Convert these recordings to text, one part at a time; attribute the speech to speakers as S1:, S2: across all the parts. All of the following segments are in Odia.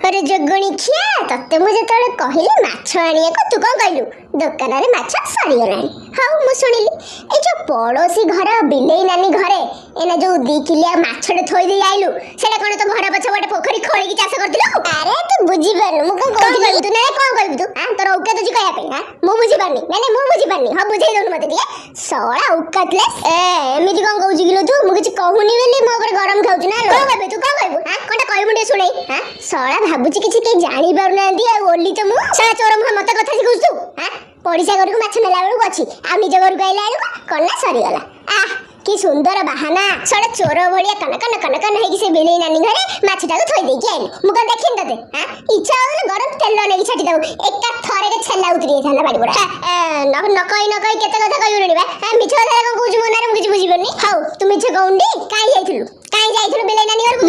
S1: ଆରେ ଯୋଗୁଣୀ ଖିଆ, ତତେ ମୁଁ ଯେତେବେଳେ କହିଲି ମାଛ ଆଣିବାକୁ, ତୁ କଣ କହିଲୁ? ଦୋକାନରେ ମାଛ ସରିଗଲାଣି। ହଉ, ମୁଁ ଶୁଣିଲି। ଏଇ ଯୋଉ ପଡୋଶୀ ଘର ବିଲେଇ ନାନୀ ଘରେ ଏନା ଯୋଉ 2 କିଲିଆ ମାଛଟେ ଥୋଇ ଦେଇ ଆଇଲୁ, ସେଟା କଣ ତୋ ଘର ପଛ ଗୋଟେ ପୋଖରୀ ଖୋଳିକି ଚାଷ କରିଥିଲୁ? ଆରେ, ତୁ ବୁଝିପାରୁନୁ ମୁଁ କଣ କହୁଥିଲି। ତୁ ନାଇଁ, କଣ କହିବୁ ତୁ? ଆଁ, ତୋର ଔକାତ ଅଛି କହିବା ପାଇଁ? ଆଁ, ମୁଁ ବୁଝିପାରୁନି। ନାଇଁ ନାଇଁ, ମୁଁ ବୁଝିପାରୁନି। ହଁ, ବୁଝେଇ ଦଉନୁ ମତେ ଟିକେ। ଶଳା ଔକାତଲେସ୍। ଏ, ଏମିତି କଣ କହୁଛୁ କିଲୋ ତୁ? ମୁଁ କିଛି କହୁନି ବୋଲି ମୋ ଉପରେ ଗରମ ଖାଉଛୁ ନା? କଣ କହିବୁ ତୁ? କଣ କହିବୁ? ଆଁ, କଣଟା କହିବୁ ଟିକେ ଶୁଣେଇ। ଆଁ, ଶଳା ଭାବୁଛି କିଛି କେହି ଜାଣି ପାରୁନାହାନ୍ତି ଆଉ ଓଲି ତ ମୁଁ। ଶଳା ଚୋର ମୁହଁ, ମତେ କଥା ଶିଖଉଛୁ ତୁ? ଆଁ, ପଡ଼ିଶା ଘରକୁ ମାଛ ନେଲା ବେଳକୁ ଅଛି, ଆଉ ନିଜ ଘରକୁ ଆଇଲା ବେଳକୁ କଣ ନା ସରିଗଲା। ଆহ, କି ସୁନ୍ଦର ବାହାନା! ଶଳା ଚୋର ଭଳିଆ କନ କନ କନ କନ ହେଇକି ସେ ବିଲେଇ ନାନୀ ଘରେ ମାଛଟାକୁ ଥୋଇ ଦେଇକି ଆଇଲୁ। ମୁଁ କଣ ଦେଖିନି ତତେ? ଆଁ, ଇଚ୍ଛା ହଉଥିଲା ଗରମ ତେଲ ନେଇକି ଛାଟି ଦବୁ, ଏକା ଥରକେ ଛେଲା ଉତରି ଯାଇଥାନ୍ତା ବାଡ଼ି ପଡା। ନ କହି ନ କହି କେତେ କଥା କହିବୁନି ବା। ମିଛ କଥା କଣ କହୁଛୁ ମୋ ନାଁରେ? ମୁଁ କିଛି ବୁଝିପାରୁନି। ହଉ, ତୁ ମିଛ କହୁନି, କାଇଁ ଯାଇଥିଲୁ? କାଇଁ ଯାଇଥିଲୁ ବିଲେଇ ନାନୀ ଘରକୁ?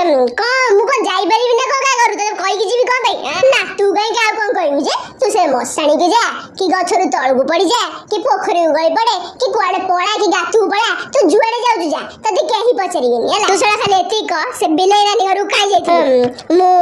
S1: ମୁଁ କଣ, ମୁଁ କଣ ଯାଇପାରିବି ନା କଣ କାହା ଘରୁ? ତତେ କହିକି ଯିବି କଣ ପାଇଁ? ନା, ତୁ କାହିଁକି ଆଉ କଣ କହିବୁ ଯେ? ତୁ ସେ ମଶାଣିକି ଯା, କି ଗଛରୁ ତଳକୁ ପଡିଯା, କି ପୋଖରୀକୁ ଗଳି ପଡେ, କି କୁଆଡେ ପଳା, କି ଗାତକୁ ପଳା, ତୁ ଯୁଆଡେ ଯାଉଛୁ ଯା, ତତେ କେହି ପଚାରିବେନି, ହେଲା? ତୁ ଶଳା ଖାଲି ଏତିକି କହ, ସେ ବିଲେଇ ନାନୀ ଘରକୁ କାଇଁ ଯାଇଥିଲୁ? ମୁଁ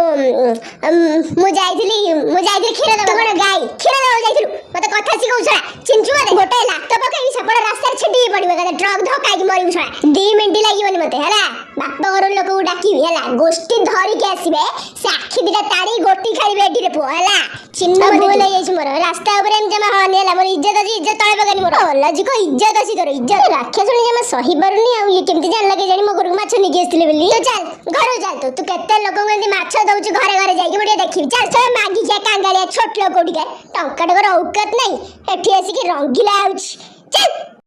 S1: ମୁଁ ଯାଇଥିଲି, ମୁଁ ଯାଇଥିଲି କ୍ଷୀର ଦେବାକୁ। କଣ ଗାଈ କ୍ଷୀର ଦେବାକୁ ଯାଇଥିଲୁ? ମତେ କଥା ଶିଖଉଛୁ ଶଳା? ଚିହ୍ନିଛୁ ମତେ? ଗୋଟେ ଲାତ ପକେଇବି, ସେପଟେ ରାସ୍ତାରେ ଛିଟିକି ପଡିବ ଏକାଥରେ, ଟ୍ରକ୍ ଧକ୍କା ହେଇକି ମରିବୁ ଶଳା। 2 ମିନିଟ୍ ଲାଗିବନି ମତେ, ହେଲା? ବାପ ଘର ଲୋକକୁ ଡାକିବି, ହେଲା? ଗୋଷ୍ଠୀ ଧରିକି ଆସିବେ, ସେ ଆଖି ଦିଟା ତାଡ଼ି ଗୋଟି ଖେଳିବେ ଏଠିରେ ପୁଅ, ହେଲା? ଚିହ୍ନ ଭୁଲ ହେଇଯାଇଛି ମୋର। ରାସ୍ତା ଉପରେ ଏମିତି ଜମା ହନି, ହେଲା? ମୋର ଇଜ୍ଜତ ଅଛି, ଇଜ୍ଜତ ତଳେ ପକାନି ମୋର। ଅଲାଜୁକ, ଇଜ୍ଜତ ଅଛି ତୋର? ଇଜ୍ଜତ ରାକ୍ଷସଣୀ ଜମା ସହି ପାରୁନି। ଆଉ ଇଏ କେମିତି ଜାଣିଲା କେଜାଣି ମୋ ଘରକୁ ମାଛ ନେଇକି ଆସିଥିଲେ ବୋଲି? ତୁ ଚାଲ, ଘରକୁ ଚାଲ। ତୁ ତୁ କେତେ ଲୋକଙ୍କୁ ଏମିତି ମାଛ ଦଉଛୁ ଘରେ ଘରେ ଯାଇକି, ମୁଁ ଟିକେ ଦେଖିବି। ଚାଲ। ଚାଲ, ମାଗିଖିଆ କାଙ୍ଗାଳିଆ ଛୋଟ ଲୋକ ଟିକେ, ଟଙ୍କାଟକର ଔକାତ ନାହିଁ, ଏଠି ଆସିକି ରଙ୍ଗିଲା ହଉଛି। ଚାଲ।